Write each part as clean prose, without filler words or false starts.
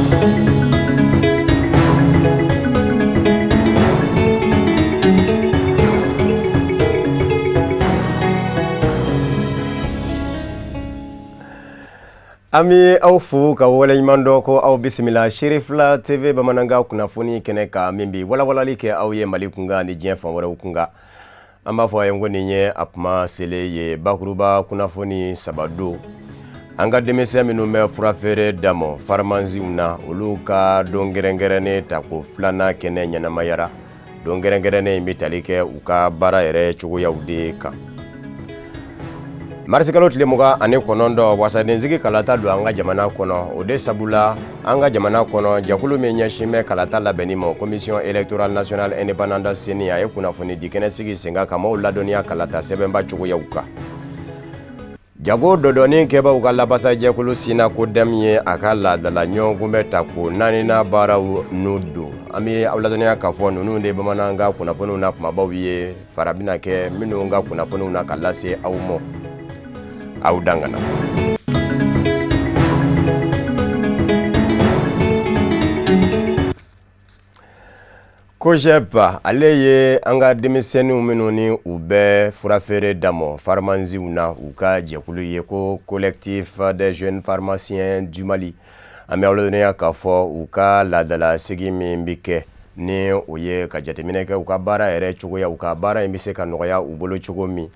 An bɛ aw fo ka waleɲuman dɔn ko aw bisimila Serifila TV bamanankan kunnafoni kɛnɛ kan min bɛ walawalali kɛ aw ye Mali kunkan ni diɲɛ fan wɛrɛw kunkan. An b'a fɔ a ye ko nin ye a kuma selen ye bakuruba kunnafoni saba don. An ka denmisɛn minnu bɛ furafeere damɔ farimasiw na, olu ka don kɛrɛnkɛrɛnnen tako filanan kɛnɛ ɲɛnamayara. Don kɛrɛnkɛrɛnnen in bɛ tali kɛ u ka baara yɛrɛ cogoyaw de kan. Marisikalo tile 29, wasadensigi kalata don an ka jamana kɔnɔ. O de sabula an ka jamana kɔnɔ, jɛkulu min ɲɛsin bɛ kalata labɛnni ma, Commission électorale nationale indépendante CENI, a ye kunnafoni di kɛnɛ sigi sen kan ka maaw ladɔnniya kalata sɛbɛnba cogoyaw kan. Jago dɔdɔni kɛbaaw ka labasajɛkulu SYNACODEM ye a ka laadala ɲɔgɔnkunbɛn tako naaninan baaraw nun don. An bɛ aw ladɔnniya k'a fɔ ninnu de bamanankan kunnafoniw na kumabaw ye, fara bɛna kɛ minnu ka kunnafoniw na ka lase aw ma. Aw dangana. COJEP ale ye an ka denmisɛnninw minnu ni u bɛ furafeere damɔ farimasiw na, u ka jɛkulu ye ko Collectif des jeunes pharmaciens du Mali. An bɛ aw ladɔnniya k'a fɔ u ka laadala sigi min bɛ kɛ ni o ye ka jateminɛ kɛ u ka baara yɛrɛ cogoya, u ka baara in bɛ se ka nɔgɔya u bolo cogo min.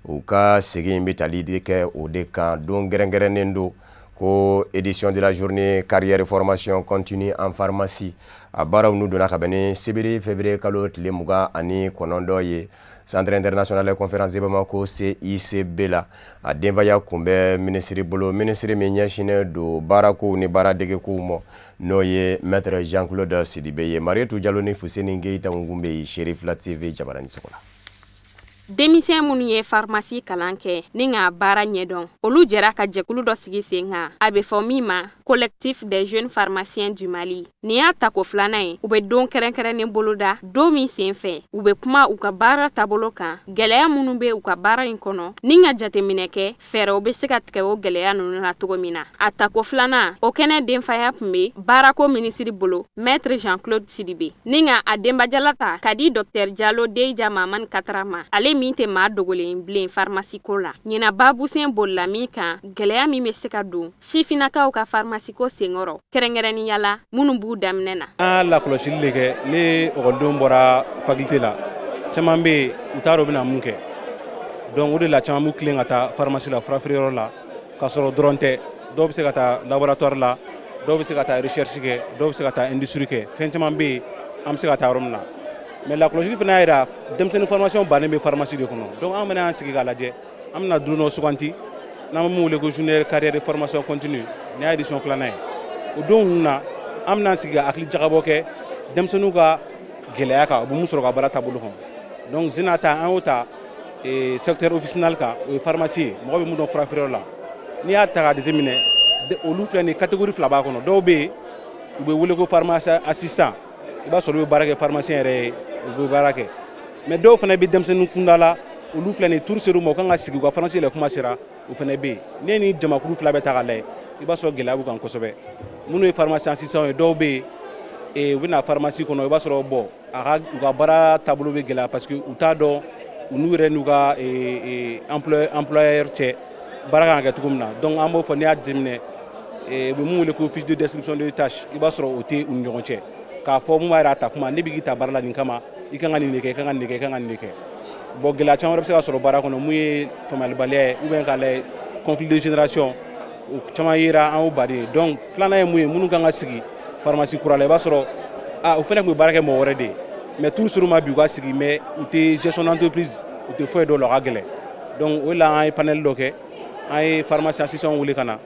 U ka sigi in bɛ tali de kɛ o de kan. Don kɛrɛnkɛrɛnnen don ko édition de la journée carrière formation continue en pharmacie. A baaraw n'u donna ka bɛn ni sibiri février kalo tile 29 ye Centre international de conférence de Bamako CICB la. A denbaya kun bɛ minisiri bolo, minisiri min ɲɛsinnen don baarakow ni baaradegekow ma, n'o ye maître Jean Claude Sidibe ye. Marietou Jalo ni Fuseni Keyita kun bɛ yen Serifila TV jabaranin so la. Denmisɛn minnu ye farimasi kalan kɛ ni k'a baara ɲɛdɔn, olu jɛra ka jɛkulu dɔ sigi sen kan, a bɛ fɔ min ma Collectif des jeunes pharmaciens du Mali. Nin y'a tako filanan ye u bɛ don kɛrɛnkɛrɛnnen boloda, don min senfɛ u bɛ kuma u ka baara taabolo kan, gɛlɛya minnu bɛ u ka baara in kɔnɔ, ni ka jateminɛ kɛ fɛɛrɛw bɛ se ka tigɛ o gɛlɛya ninnu na cogo min na. A tako filanan o kɛnɛ denfaya tun bɛ baarako minisiri bolo, maître Jean Claude Sidibe, ni ka a denbajala ta ka di docteur Jalo Deyija Mamani Katara ma, ale min tɛ maa dogolen bilen farimasi ko la. Ɲinan babusen bolila min kan, gɛlɛya min bɛ se ka don sifinnakaw ka farimasi ko senkɔrɔ, kɛrɛnkɛrɛnnenya la minnu b'u daminɛ na. An lakɔlɔsili de kɛ ni ekɔlidenw bɔra faculté la, caman bɛ yen, u t'a dɔn u bɛna mun kɛ. Donc o de la caman b'u tilen ka taa pharmacie la, furafeereyɔrɔ la, k'a sɔrɔ dɔrɔn tɛ. Dɔw bɛ se ka taa laboratoire la, dɔw bɛ se ka taa recherche kɛ, dɔw bɛ se ka taa industrie kɛ. Fɛn caman bɛ yen an bɛ se ka taa yɔrɔ min na. Mais lakɔlɔsili fana y'a jira denmisɛnnin formation bannen bɛ pharmacie de kɔnɔ. Donc an fana y'an sigi k'a lajɛ, an bɛna don dɔ suganti n'an bɛ min wele ko journée carrière de formation continue. Nin y'a édition filanan ye. O don ninnu na, an bɛna sigi ka hakili jagabɔ kɛ denmisɛnninw ka gɛlɛya kan, u bɛ mun sɔrɔ ka baara taabolo kɔnɔ. Donc zina ta, an y'o ta secteur officinal kan, o ye pharmacie ye, mɔgɔ bɛ mun dɔn furafeereyɔrɔ la. N'i y'a ta k'a jateminɛ, olu filɛ nin catégorie fila b'a kɔnɔ. Dɔw bɛ yen, u bɛ wele ko pharmacien assistant, i b'a sɔrɔ olu bɛ baara kɛ pharmacien yɛrɛ ye, u bɛ baara kɛ. Mais dɔw fana bɛ denmisɛnnin kunda la, olu filɛ nin tour ser'u ma, u kan ka sigi u ka pharmacie yɛrɛ kuma sera, o fana bɛ yen. Ne ni jamakulu fila bɛ ta k'a lajɛ, i b'a sɔrɔ gɛlɛya b'u kan kosɛbɛ. Minnu ye pharmacien assistant ye, dɔw bɛ yen, u bɛ na pharmacie kɔnɔ, i b'a sɔrɔ bon, a ka u ka baara taabolo bɛ gɛlɛya parce que u t'a dɔn u n'u yɛrɛ n'u ka employeur cɛ baara kan ka kɛ cogo min na. Donc an b'o fɔ, n'i y'a jateminɛ, u bɛ mun wele ko fiche de description de tâche, i b'a sɔrɔ o tɛ u ni ɲɔgɔn cɛ k'a fɔ mun b'a yɛrɛ a ta kuma ne bɛ k'i ta baara la nin kama, i kan ka nin de kɛ, i kan ka nin de kɛ, i kan ka nin de kɛ. Bon, gɛlɛya caman wɛrɛ bɛ se ka sɔrɔ baara kɔnɔ, mun ye faamuyalibaliya ye ou bien k'a lajɛ conflit de génération, o caman yera an y'o baden ye. Donc filanan ye mun ye, minnu kan ka sigi pharmacie kura la, i b'a sɔrɔ ah, o fana tun bɛ baara kɛ mɔgɔ wɛrɛ de ye, mais tour ser'u ma bi u ka sigi, mais u tɛ gestion d'entreprise, u tɛ foyi dɔw la, o ka gɛlɛn. Donc o de la an ye panel dɔ kɛ, an ye pharmacien assistant wele ka na,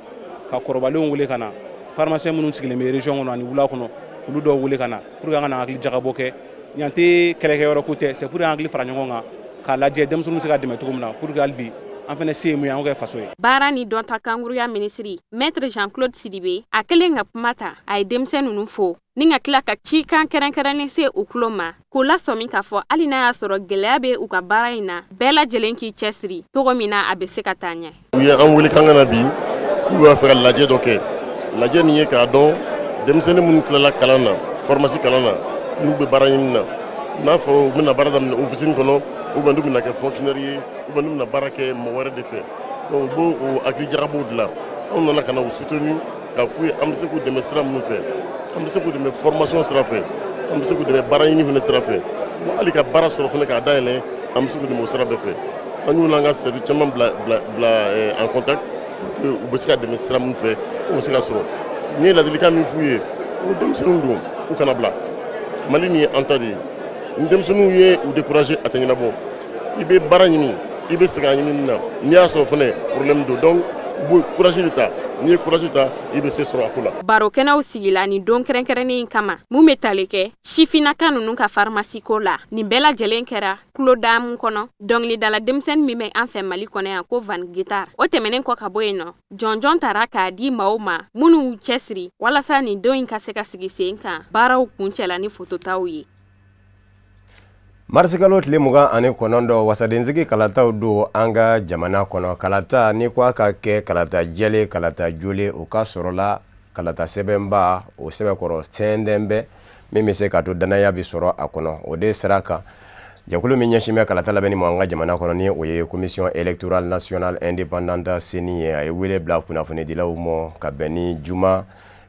ka kɔrɔbalenw wele ka na, pharmacien minnu sigilen bɛ région kɔnɔ ani wula kɔnɔ, olu dɔw wele ka na pour que an ka na hakili jagabɔ kɛ. Ɲan tɛ kɛlɛkɛyɔrɔ ko tɛ, c'est pour que an hakili fara ɲɔgɔn kan k'a lajɛ denmisɛnninw bɛ se ka dɛmɛ cogo min na, pour que hali bi an fana se ye mun ye, an k'o kɛ faso ye. Baara ni dɔnta kankuruya minisiri maître Jean Claude Sidibe, a kɛlen ka kuma ta, a ye denmisɛn ninnu fo ni ka tila ka cikan kɛrɛnkɛrɛnnen se u tulo ma, k'o lasɔmi k'a fɔ hali n'a y'a sɔrɔ gɛlɛya bɛ u ka baara in na, bɛɛ lajɛlen k'i cɛsiri cogo min na a bɛ se ka taa ɲɛ. U ye an wele k'an ka na bi, k'u b'a fɛ ka lajɛ dɔ kɛ. Lajɛ nin ye k'a dɔn Denmisɛnnin minnu tilala kalan na, pharmacie kalan na, n'u bɛ baara ɲini na, n'a fɔra u bɛna baara daminɛ officine kɔnɔ, ou bien n'u bɛna kɛ fonctionnaire ye, ou bien n'u bɛna baara kɛ mɔgɔ wɛrɛ de fɛ, donc u b'o o hakili jagabɔw dilan. Anw nana ka na u soutenir k'a f'u ye an bɛ se k'u dɛmɛ sira minnu fɛ. An bɛ se k'u dɛmɛ formation sira fɛ, an bɛ se k'u dɛmɛ baara ɲini fana sira fɛ, wa hali ka baara sɔrɔ fana k'a dayɛlɛ, an bɛ se k'u dɛmɛ o sira bɛɛ fɛ. An y'u n'an ka service caman bila bila bila en contact pour que u bɛ se ka dɛmɛ sira min fɛ, o bɛ se ka sɔrɔ. N ye ladilikan min f'u ye, ko denmisɛnninw don, u kana bila. Mali nin ye an ta de ye. Ni denmisɛnninw ye u décourager, a tɛ ɲɛnabɔ. I bɛ baara ɲini, i bɛ segin a ɲinini na, n'i y'a sɔrɔ fana, problème don. Donc u b'o courage de ta. N'i ye courage ta, i bɛ se sɔrɔ a ko la. Baro kɛnɛw sigila nin don kɛrɛnkɛrɛnnen in kama mun bɛ tali kɛ sifinnaka ninnu ka farimasi ko la. Nin bɛɛ lajɛlen kɛra kulodamu kɔnɔ. Dɔnkilidala denmisɛnnin min bɛ an fɛ Mali kɔnɔ yan ko Van Guitar, o tɛmɛnen kɔ ka bɔ yen nɔ, jɔnjɔn tara k'a di maaw ma minnu cɛsiri walasa nin don in ka se ka sigi sen kan. Baaraw kuncɛla ni fototaw ye. Marisikalo tile 29, wasadensigi kalataw don an ka jamana kɔnɔ. Kalata ni ko a ka kɛ kalata jɛlen, kalata jolen, o ka sɔrɔla kalata sɛbɛnba o sɛbɛkɔrɔ sɛndɛn bɛ min bɛ se ka to danaya bɛ sɔrɔ a kɔnɔ. O de sira kan, jɛkulu min ɲɛsin bɛ kalata labɛnni ma an ka jamana kɔnɔ, ni o ye Commission électorale nationale indépendante CENI ye, a ye wele bila kunnafonidilaw ma ka bɛn ni juma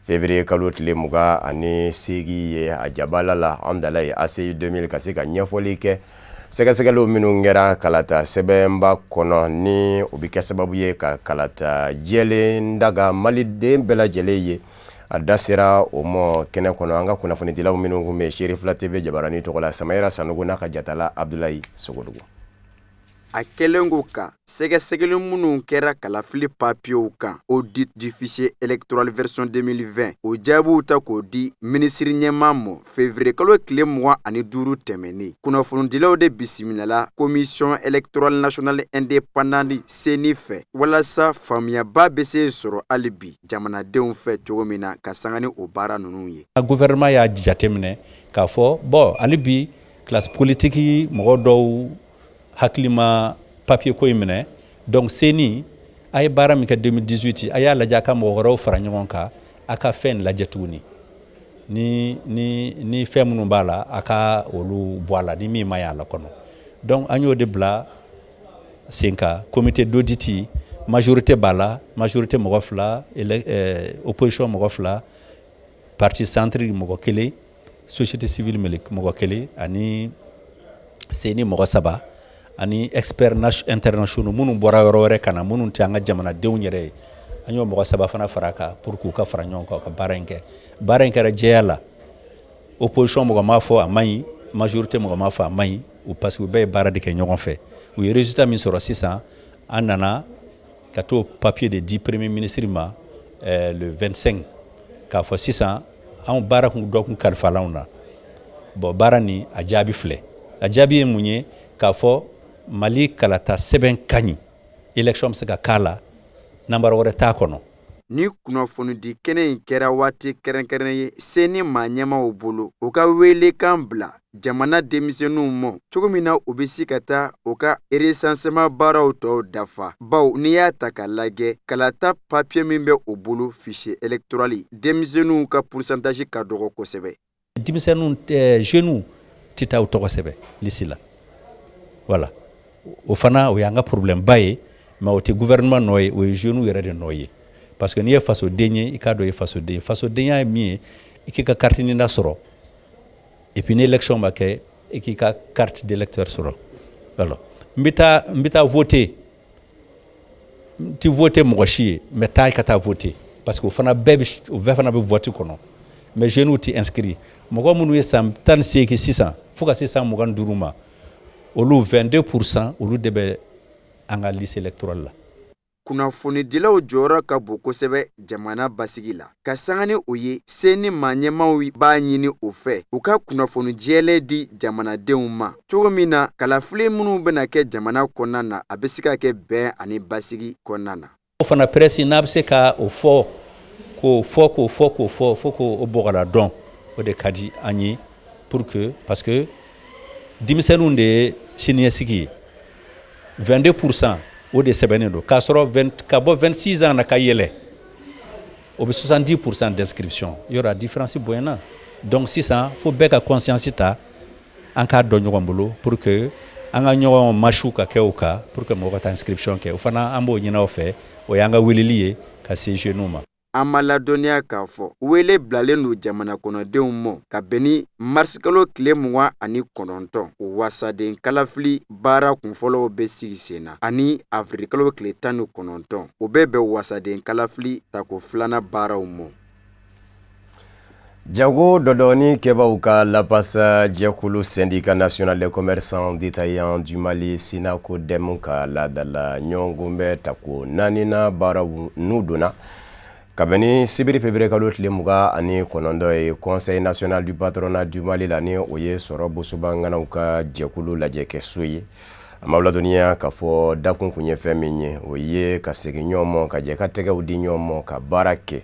février kalo tile 28 ye a jabala la Hamdallaye ACI 2000, ka se ka ɲɛfɔli kɛ sɛgɛsɛgɛliw minnu kɛra kalata sɛbɛnba kɔnɔ, ni o bɛ kɛ sababu ye ka kalata jɛlen daga maliden bɛɛ lajɛlen ye. A da sera o ma kɛnɛ kɔnɔ. An ka kunnafonidilaw minnu tun bɛ Serifila TV jabarani tɔgɔ la, Samayira Sanogo n'a ka jatala Abdulayi Sogodogo. A kɛlen ko ka sɛgɛsɛgɛli minnu kɛra kalafili papiyew kan, audit du fichier électoral version 2020, o jaabiw ta k'o di minisiri ɲɛmaa ma février kalo tile 25 tɛmɛnen, kunnafonidilaw de bisimilala Commission électorale nationale indépendante CENI fɛ, walasa faamuyaba bɛ se sɔrɔ hali bi jamanadenw fɛ cogo min na ka sanga ni o baara ninnu ye. Gouvernement y'a jateminɛ k'a fɔ bon, hali bi classe politique mɔgɔ dɔw hakili ma papier ko in minɛ. Donc CENI, a ye baara min kɛ 2018, a y'a lajɛ a ka mɔgɔ wɛrɛw fara ɲɔgɔn kan, a ka fɛn lajɛ tuguni, ni fɛn minnu b'a la, a ka olu bɔ a la, ni min ma ɲi a la kɔnɔ. Donc an y'o de bila sen kan, comité d'audit. Majorité b'a la, majorité mɔgɔ fila, opposition mɔgɔ fila, parti centre mɔgɔ kelen, société civile mɔgɔ kelen, ani CENI mɔgɔ saba, ani experts internationaux minnu bɔra yɔrɔ wɛrɛ ka na, minnu tɛ an ka jamanadenw yɛrɛ ye. An y'o mɔgɔ saba fana fara a kan pour k'u ka fara ɲɔgɔn kan ka baara in kɛ. Baara in kɛra jɛya la. Opposition mɔgɔ m'a fɔ a man ɲi, majorité mɔgɔ m'a fɔ a man ɲi, parce que u bɛɛ ye baara de kɛ ɲɔgɔn fɛ. U ye résultat min sɔrɔ sisan, an nana ka t'o papier de di premier ministre ma le 25, k'a fɔ sisan anw baara kun dɔ kun kalifala anw na. Bon, baara nin a jaabi filɛ. A jaabi ye mun ye? K'a fɔ Mali kalata sɛbɛn ka ɲi, élection bɛ se ka k'a la, namara wɛrɛ t'a kɔnɔ. Ni kunnafonidi kɛnɛ in kɛra waati kɛrɛnkɛrɛn ye CENI maa ɲɛmaw bolo, u ka welekan bila jamana denmisɛnninw ma cogo min na u bɛ se ka taa u ka recensement baaraw tɔw dafa, bawo n'i y'a ta k'a lajɛ, kalata papiye min bɛ u bolo, fichier électoral, denmisɛnninw ka pourcentage ka dɔgɔ kosɛbɛ. Denmisɛnninw, jeunes tɛ taa u tɔgɔ sɛbɛn liste la. Voilà, o fana o y'an ka problème ba ye, mais o tɛ gouvernement nɔ ye, o ye jeunes yɛrɛ de nɔ ye, parce que n'i ye fasoden ye, i k'a dɔn i ye fasoden ye. Fasodenya ye min ye, i k'i ka carte NINA sɔrɔ, et puis ni élection ma kɛ, i k'i ka carte d'électeur sɔrɔ. Voilà, n bɛ taa voter, n ti voter mɔgɔ si ye, mais taa i ka taa voter, parce que o fana bɛɛ bɛ, o bɛɛ fana bɛ vote kɔnɔ. Mais jeunes tɛ inscrit. Mɔgɔ minnu ye san 18 sisan fo ka se san 25 ma, olu 22 %, olu de bɛ an ka liste électorale la. Kunnafonidilaw jɔyɔrɔ ka bon kosɛbɛ jamana basigi la. Ka sanga ni o ye, CENI maa ɲɛmaw b'a ɲini o fɛ u ka kunnafoni jɛlen di jamanadenw ma cogo min na kalafili minnu bɛna kɛ jamana kɔnɔna na, a bɛ se ka kɛ bɛn ani basigi kɔnɔna na. O fana, presse n'a bɛ se ka o fɔ, k'o fɔ, k'o fɔ, k'o fɔ fo k'o bɔgɔla dɔn, o de ka di an ye, pour que, parce que denmisɛnninw de ye siniɲɛsigi ye. 22 %, o de sɛbɛnnen don k'a sɔrɔ ka bɔ 26 ans na ka yɛlɛ. O bɛ 70% d'inscription. Yɔrɔ a différence bonyana. Donc sisan fo bɛɛ ka conscience ta, an k'a dɔn ɲɔgɔn bolo pour que an ka ɲɔgɔn masiw ka kɛ o kan, pour que mɔgɔ ka taa inscription kɛ. O fana, an b'o ɲini aw fɛ. O y'an ka weleli ye ka se jeunes ma. An ma ladɔnniya k'a fɔ wele bilalen don jamana kɔnɔdenw ma ka bɛn ni marisikalo tile 29, wasaden kalafili baara kunfɔlɔw bɛ sigi sen na, ani avirikalo tile 19, o bɛ bɛn wasaden kalafili tako filanan baaraw ma. Jago dɔdɔni kɛbaw ka lapasa jɛkulu, Syndicat national des commerçants détaillants du Mali, SYNACODEM, ka laadala ɲɔgɔnkunbɛn tako naaninan baaraw n'u donna kabini sibiri février kalo tile 29 ye, Conseil national du patronat du Mali la, ni o ye sɔrɔ bosobanganaw ka jɛkulu lajɛkɛso ye. An b'aw ladɔnniya k'a fɔ dakun kun ye fɛn min ye, o ye ka segin ɲɔgɔn ma, ka jɛ ka tɛgɛw di ɲɔgɔn ma, ka baara kɛ.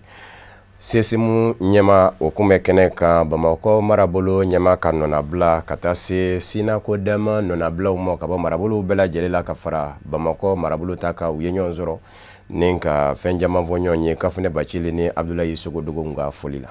CSCOM ɲɛma, o kun bɛ kɛnɛ kan. Bamakɔ marabolo ɲɛma ka nɔnabila ka taa se SYNACODEM nɔnabilaw ma ka bɔ marabolow bɛɛ lajɛlen la ka fara Bamakɔ marabolo ta kan, u ye ɲɔgɔn sɔrɔ ni ka fɛn caman fɔ ɲɔgɔn ye. Kafunɛ Bacili ni Abudulayi Sogodogo ka foli la.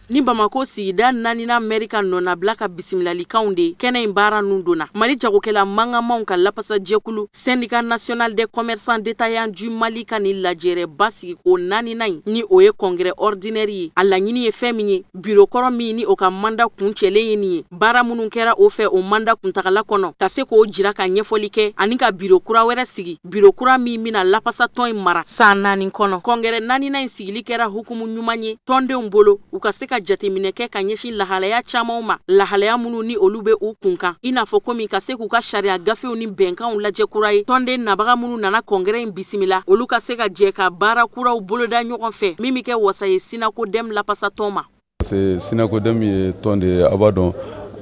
Ni Bamako sigida naaninan mɛri ka nɔnabila ka bisimilalikanw de, kɛnɛ in baara nun donna. Mali jagokɛla mankanmanw ka lapasajɛkulu, Syndicat national des commerçants détaillants du Mali, ka nin lajɛrɛba sigi ko naaninan in, ni o ye congrès ordinaire ye, a laɲini ye fɛn min ye, biro kɔrɔ min ni o ka mandat kuncɛlen ye nin ye, baara minnu kɛra o fɛ o mandat kuntagala kɔnɔ, ka se k'o jira ka ɲɛfɔli kɛ, ani ka biro kura wɛrɛ sigi, biro kura min bɛna lapasatɔn in mara san 4 kɔnɔ. Congrès naaninan in sigili kɛra hukumu ɲuman ye tɔndenw bolo, u ka se ka jateminɛ kɛ ka ɲɛsin lahalaya camanw ma, lahalaya minnu ni olu bɛ u kun kan, i n'a fɔ komi ka se k'u ka sariya gafew ni bɛnkanw lajɛ kura ye. Tɔnden nabaga minnu nana congrès in bisimila, olu ka se ka jɛ ka baara kuraw boloda ɲɔgɔn fɛ, min bɛ kɛ wasa ye SYNACODEM lapasatɔn ma. Parce que SYNACODEM ye tɔn de ye, a b'a dɔn,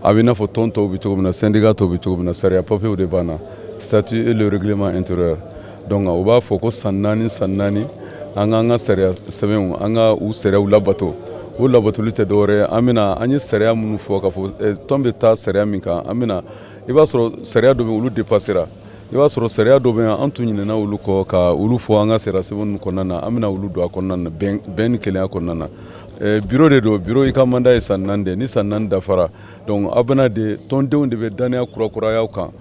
a bɛ n'a fɔ tɔn tɔw bɛ cogo min na, syndicat tɔw bɛ cogo min na, sariya papiyew de b'an na, statut et le règlement intérieur. Donc u b'a fɔ ko san 4, san 4, an k'an ka sariya sɛbɛnw, an ka u sariyaw labato. O labatoli tɛ dɔwɛrɛ ye, an bɛna an ye sariya minnu fɔ k'a fɔ tɔn bɛ taa sariya min kan, an bɛna i b'a sɔrɔ sariya dɔ bɛ olu dépassera, i b'a sɔrɔ sariya dɔ bɛ yen, an tun ɲinɛna olu kɔ ka olu fɔ an ka sariya sɛbɛn ninnu kɔnɔna na, an bɛna olu don a kɔnɔna na, bɛn ni kelenya kɔnɔna na. Bureau de don. Bureau, i ka mandat ye san 4 de. Ni san 4 dafara, donc aw bɛna de tɔndenw de bɛ danaya kurakuraya kan,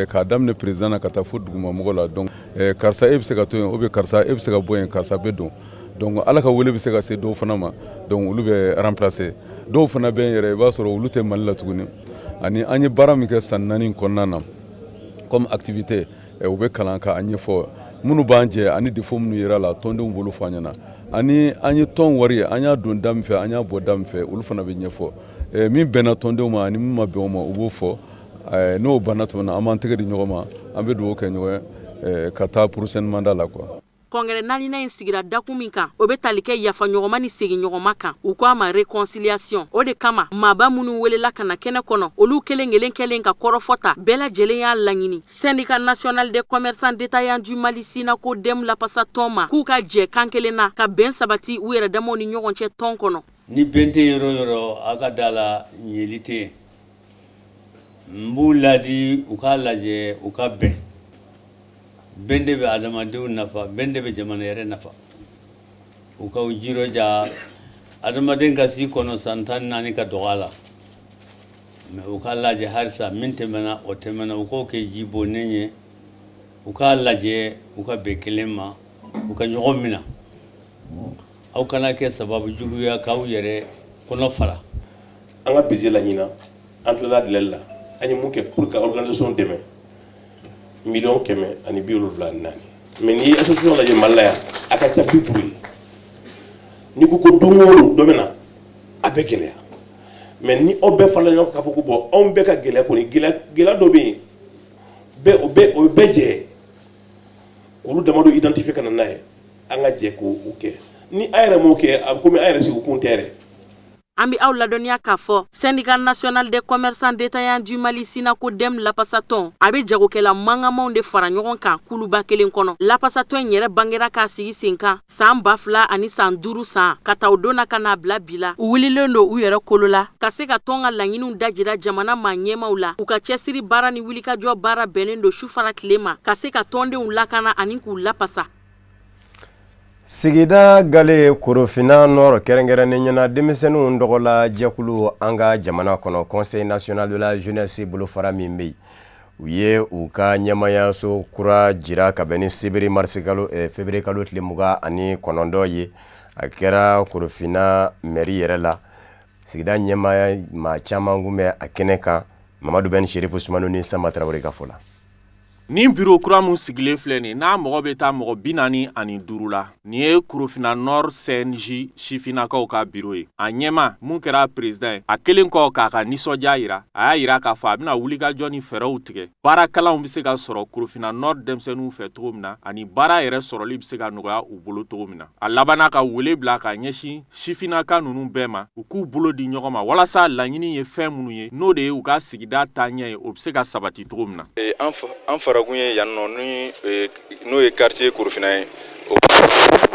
k'a daminɛ président na ka taa fo dugumamɔgɔ la. Donc karisa, e bɛ se ka to yen, ou bien karisa, e bɛ se ka bɔ yen, karisa bɛ don. Donc Ala ka wele bɛ se ka se dɔw fana ma, donc olu bɛ remplacer. Dɔw fana bɛ yen yɛrɛ, i b'a sɔrɔ olu tɛ Mali la tuguni. Ani an ye baara min kɛ san 4 kɔnɔna na comme activité, u bɛ kalan k'a ɲɛfɔ minnu b'an jɛ, ani défaut minnu yera la, tɔndenw bolo fɔ an ɲɛna, ani an ye tɔn wari, an y'a don da min fɛ, an y'a bɔ da min fɛ, olu fana bɛ ɲɛfɔ. Min bɛnna tɔndenw ma ani min ma bɛn o ma, u b'o fɔ. N'o banna tuma min na, an b'an tɛgɛ di ɲɔgɔn ma, an bɛ dugawu kɛ ɲɔgɔn ye ka taa prochain mandat la quoi. Congrès naaninan in sigira dakun min kan, o bɛ tali kɛ yafaɲɔgɔnma ni seginɲɔgɔnma kan, u ko a ma réconciliation. O de kama maaba minnu welela ka na kɛnɛ kɔnɔ, olu kelen kelen kɛlen ka kɔrɔfɔ ta, bɛɛ lajɛlen y'a laɲini Syndicat national des commerçants détaillants du Mali, SYNACODEM lapasatɔn ma, k'u ka jɛ kan kelen na ka bɛn sabati u yɛrɛ damaw ni ɲɔgɔn cɛ tɔn kɔnɔ. Ni bɛn tɛ yɔrɔ yɔrɔ, a ka da la ɲɛli tɛ yen. N b'u ladi u k'a lajɛ u ka bɛn. Bɛn de bɛ adamadenw nafa, bɛn de bɛ jamana yɛrɛ nafa. U ka u jirɔja, adamaden ka si kɔnɔ san 14 ka dɔgɔ a la, mɛ u k'a lajɛ halisa, min tɛmɛna, o tɛmɛna, u k'o kɛ ji bonnen ye. U k'a lajɛ u ka bɛn kelen ma, u ka ɲɔgɔn minɛ. Aw kana kɛ sababu juguya k'aw yɛrɛ kɔnɔ fara. An ka budget la ɲinan, an tilala dilanli la, an ye mun kɛ pour que organisation dɛmɛ? 174 millions. Mais n'i ye association lajɛ Mali la yan, a ka ca 50 ye. N'i ko ko don o don dɔ bɛ na, a bɛ gɛlɛya. Mais ni aw bɛɛ farala ɲɔgɔn kan k'a fɔ ko bon, anw bɛɛ ka gɛlɛya kɔni, gɛlɛya dɔ bɛ yen, bɛɛ o bɛɛ o ye bɛɛ jɛ, k'olu damadɔ identifier ka na n'a ye, an ka jɛ k'o kɛ. Ni an yɛrɛ m'o kɛ, a bɛ komi an yɛrɛ sigi kun tɛ yɛrɛ. An bɛ aw ladɔnniya k'a fɔ Syndicat national des commerçants détaillants du Mali, SYNACODEM lapasatɔn, a bɛ jagokɛla mankanmanw de fara ɲɔgɔn kan kuluba kelen kɔnɔ. Lapasatɔn in yɛrɛ bangera k'a sigi sen kan san 2005 san. Ka ta o don na ka n'a bila bi la, u wulilen don u yɛrɛ kolo la ka se ka tɔn ka laɲiniw dajira jamana maa ɲɛmaw la. U ka cɛsiri baara ni wulikajɔ baara bɛnnen don su fara tile ma, ka se ka tɔndenw lakana ani k'u lapasa. Sigida gale Korofina Nord, kɛrɛnkɛrɛnnen ɲɛna denmisɛnninw dɔgɔla jɛkulu an ka jamana kɔnɔ, Conseil national de la jeunesse bolofara min bɛ yen, u ye u ka ɲɛmayaso kura jira ka bɛn ni sibiri marisikalo février kalo tile 29 ye. A kɛra Korofina mairie yɛrɛ la. Sigida ɲɛmaya maa caman kun bɛ a kɛnɛ kan. Mamadu Bɛn Serifu Sumano ni Sanba Tarawele ka fɔ la. Nin biro kura min sigilen filɛ nin n'a mɔgɔ bɛ taa mɔgɔ 45 la, nin ye Korofina Nord CNJ sifinnakaw ka biro ye. A ɲɛma mun kɛra président ye, a kelen kɔ k'a ka nisɔndiya yira, a y'a yira k'a fɔ a bɛna wulikajɔ ni fɛɛrɛw tigɛ, baarakalanw bɛ se ka sɔrɔ Korofina Nord denmisɛnninw fɛ cogo min na, ani baara yɛrɛ sɔrɔli bɛ se ka nɔgɔya u bolo cogo min na. A labanna ka wele bila ka ɲɛsin sifinnaka ninnu bɛɛ ma, u k'u bolo di ɲɔgɔn ma walasa laɲini ye fɛn minnu ye, n'o de ye u ka sigida taaɲɛ ye, o bɛ se ka sabati cogo min na. An farakun ye yan nɔ ni n'o ye quartier Korofina ye,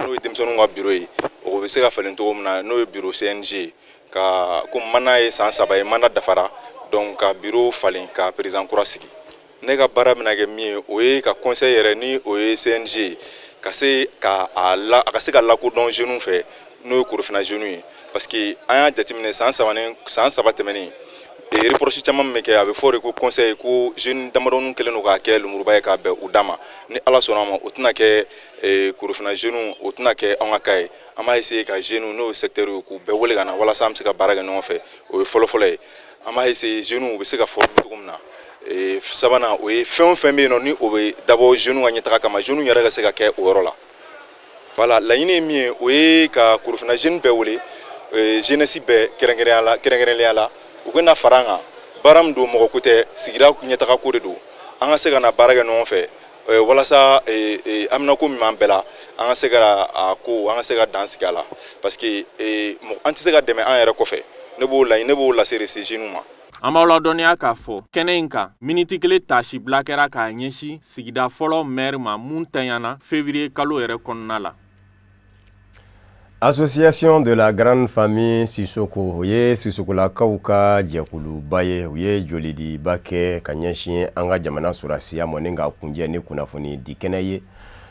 n'o ye denmisɛnninw ka bureau ye, o bɛ se ka falen cogo min na, n'o ye bureau CNJ ye, ka ko mandat ye san 3 ye, mandat dafara, donc ka bureau falen, ka président kura sigi. Ne ka baara bɛna kɛ min ye, o ye ka conseil yɛrɛ, ni o ye CNJ ye, ka se ka a la, a ka se ka lakodɔn jeunes fɛ, n'o ye Korofina jeunes ye, parce que an y'a jateminɛ san 3 ni san 3 tɛmɛnen, reproche caman min bɛ kɛ, a bɛ fɔ de ko conseil ko jeune damadɔnin kɛlen don k'a kɛ lemuruba ye k'a bɛn u da ma. Ni Ala sɔnna a ma, o tɛna kɛ Korofina jeunes, o tɛna kɛ anw ka cas ye. An b'a essayer ka jeunes, n'o ye secteur ye, k'u bɛɛ wele ka na walasa an bɛ se ka baara kɛ ɲɔgɔn fɛ. O ye fɔlɔ-fɔlɔ ye. An b'a essayer jeunes u bɛ se ka former cogo min na. Sabanan, o ye fɛn o fɛn bɛ yen nɔ ni o bɛ dabɔ jeunes ka ɲɛtaga kama, jeunes yɛrɛ ka se ka kɛ o yɔrɔ la. Voilà, laɲini ye min ye, o ye ka Korofina jeune bɛɛ wele, jeunesse bɛɛ kɛrɛnkɛrɛnnenya la, kɛrɛnkɛrɛnnenya la u bɛna fara an kan. Baara min don, mɔgɔ ko tɛ, sigida ɲɛtaga ko de don. An ka se ka na baara kɛ ɲɔgɔn fɛ walasa haminako min b'an bɛɛ la, an ka se ka a ko, an ka se ka dan sigi a la, parce que an tɛ se ka dɛmɛ an yɛrɛ kɔfɛ. Ne b'o laɲini, ne b'o lase de se jeunes ma. An b'aw ladɔnniya k'a fɔ kɛnɛ in kan, miniti kelen tasibila kɛra k'a ɲɛsin sigida fɔlɔ maire ma mun tanyana février kalo yɛrɛ kɔnɔna la. Association de la grande famille Sissoko, o ye Sissokolakaw ka jɛkuluba ye, u ye jolidiba kɛ ka ɲɛsin an ka jamana sɔrɔdasiya ma ni k'a kunjɛ ni kunnafoni di kɛnɛ ye.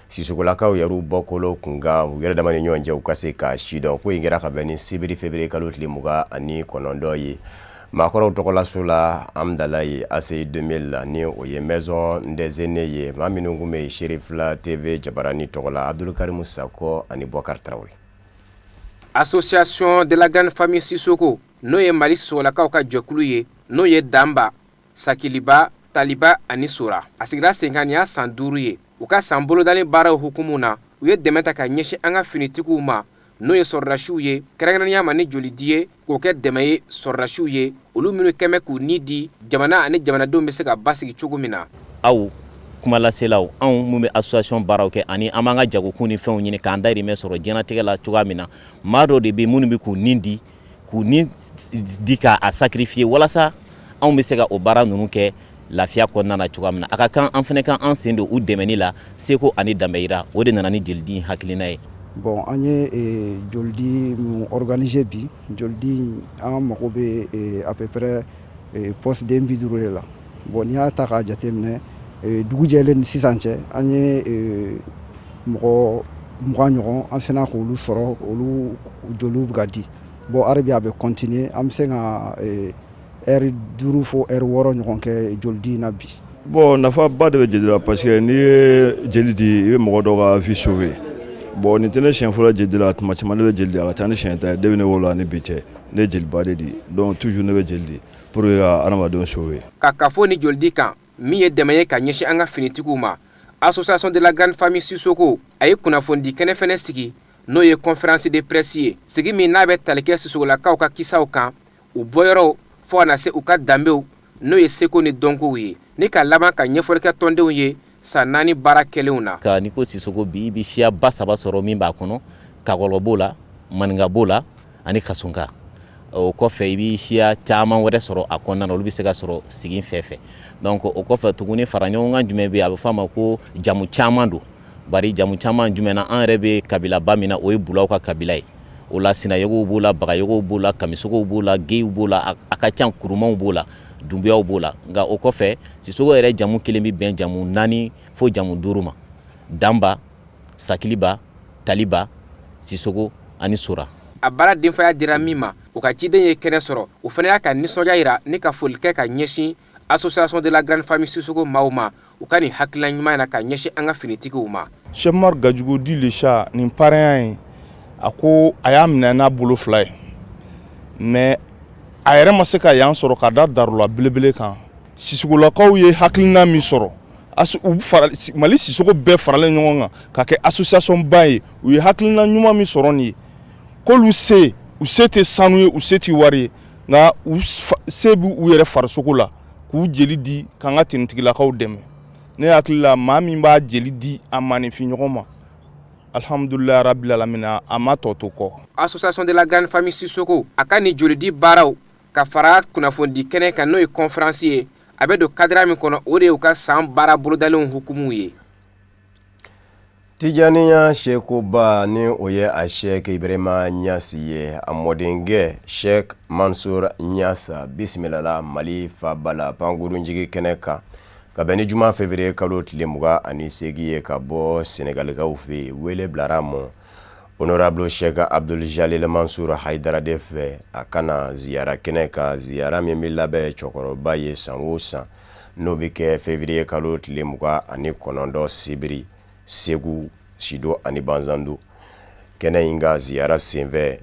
Sissokolakaw yɛrɛw bɔkolo kunkan, u yɛrɛ dama ni ɲɔgɔn cɛ, u ka se k'a sidɔn. Ko in kɛra ka bɛn ni sibiri février kalo tile 29 ye, maakɔrɔw tɔgɔlaso la Amdalayi ACI 2000, ni o ye maison des aînés ye. Maa minnu tun bɛ yen, Serifila TV jabarani tɔgɔ la, Abdulkarimu Sakɔ ani Bɔkari Tarawele. Association de la grande famille Sissoko, n'o ye Mali Sissokolakaw ka jɛkulu ye, n'o ye Danba, Sakiliba, Taliba ani Sora, a sigira sen kan nin y'a san 5 ye. U ka san bolodalen baaraw hukumu na, u ye dɛmɛ ta ka ɲɛsin an ka finitigiw ma, n'o ye sɔrɔdasiw ye, kɛrɛnkɛrɛnnenya ma ni jolidi ye, k'o kɛ dɛmɛ ye sɔrɔdasiw ye, olu minnu kɛmɛ k'u ni di jamana ani jamanadenw bɛ se ka basigi cogo min na. Aw kumalaselaw, anw mun bɛ association baaraw kɛ ani an b'an ka jagokun ni fɛnw ɲini k'an dayirimɛ sɔrɔ diɲɛlatigɛ la cogoya min na, maa dɔw de bɛ minnu bɛ k'u ni di k'a sacrifier walasa anw bɛ se ka o baara ninnu kɛ lafiya kɔnɔna na cogoya min na. A ka kan an fana ka an sen don u dɛmɛni la seko ani danbe yira. O de nana ni jolidi hakilina ye. Bon, an ye jolidi mun organiser bi, jolidi an mago bɛ à peu près poste den 50 de la. Bon, n'i y'a ta k'a jateminɛ, dugu jɛlen ni sisan cɛ, an ye mɔgɔ 20 ɲɔgɔn, an sera k'olu sɔrɔ, olu joliw bɛ ka di. Bon, hali bi a bɛ continuer, an bɛ se ka heure 5 fo heure 6 ɲɔgɔn kɛ jolidi in na bi. Bon, nafaba de bɛ jeli la, parce que n'i ye jeli di, i bɛ mɔgɔ dɔ ka vie sauver. Bon, nin tɛ ne siɲɛ fɔlɔ jeli la. Tuma caman ne bɛ jeli di, a ka ca ni siɲɛ 10 ye depuis ne wolola ni bi cɛ. Ne ye jeliba de di, donc toujours ne bɛ jeli di pour que ka adamadenw sauver. Ka kafo ni jolidi kan min ye dɛmɛ ye ka ɲɛsin an ka finitigiw ma, Association de la grande famille Sissoko a ye kunnafonidi kɛnɛ fɛnɛ sigi, n'o ye conférence de presse ye, sigi min n'a bɛ tali kɛ Sissokolakaw ka kisaw kan, u bɔyɔrɔw fo ka na se u ka danbew, n'o ye seko ni dɔnkow ye, ni ka laban ka ɲɛfɔli kɛ tɔndenw ye san 4 baara kɛlenw na. Ka n'i ko Sisoko bi, i bɛ siya ba saba sɔrɔ min b'a kɔnɔ: Kakɔlɔ b'o la, Maninka b'o la ani Kasonka. O kɔfɛ, i bɛ siya caman wɛrɛ sɔrɔ a kɔnɔna na, olu bɛ se ka sɔrɔ sigi fɛn fɛ. Donc o kɔfɛ tuguni, fara ɲɔgɔn kan jumɛn bɛ yen? A bɛ fɔ a ma ko jamu caman don. Bari jamu caman jumɛn na? An yɛrɛ bɛ kabilaba min na, o ye Bulaw ka kabila ye. O la, Sinayogow b'o la, Bagayogow b'o la, Kamisogow b'o la, Geyiw b'o la, a ka ca, Kurumaw b'o la, Dunbuyaw b'o la. Nka o kɔfɛ, Sisoko yɛrɛ jamu kelen bɛ bɛn jamu naani fo jamu duuru ma: Danba, Sakiliba, Taliba. Sisogo ani Sora. A baara denfaya dira min ma, o ka ciden ye kɛnɛ sɔrɔ. O fana y'a ka nisɔndiya yira ni ka foli kɛ ka ɲɛsin Association de la Grande Famille Sissoko maaw ma, u ka nin hakilina ɲuman na ka ɲɛsin an ka finitigiw ma. Cheick Oumar Gajugu dit le chat, nin parrain in, a ko a y'a minɛ n'a bolo fila ye, mais a yɛrɛ ma se ka yan sɔrɔ ka da darula belebele kan. Sisogolakaw ye hakilina min sɔrɔ, u fara Mali Sisogo bɛɛ faralen ɲɔgɔn kan ka kɛ association ba ye, u ye hakilina ɲuman min sɔrɔ nin ye, k'olu se, u se tɛ sanu ye, u se tɛ wari ye, nka u se b'u u yɛrɛ farisogo la k'u jeli di k'an ka tenitigilakaw dɛmɛ. Ne hakili la, maa min b'a jeli di a maaninfin ɲɔgɔn ma, alhamdulilayi rabil alamina, a ma tɔ to kɔ. Association de la Grande Famille Sissoko a ka nin jolidi baaraw ka fara kunnafonidi kɛnɛ kan, n'o ye conférence ye, a bɛ don cadre min kɔnɔ, o de ye u ka san baara bolodalenw hukumu ye. Tijaniya Sekuba, ni o ye a Sheikh Ibrahima Ɲasi ye, a mɔdenkɛ Sheikh Mansur Ɲasa bisimilala Mali faba la pankurunjigi kɛnɛ kan ka bɛn ni juma février kalo tile 28 ye ka bɔ Senegalikaw fɛ yen. Wele bilara mɔ honorable Sheikh Abdul Jalil Mansur Haidara de fɛ, a ka na ziyara kɛnɛ kan, ziyara min bɛ labɛn cɛkɔrɔba ye san o san, n'o bɛ kɛ février kalo tile 29 sibiri, Segu, Sido ani Banzandu. Kɛnɛ in ka ziyara senfɛ,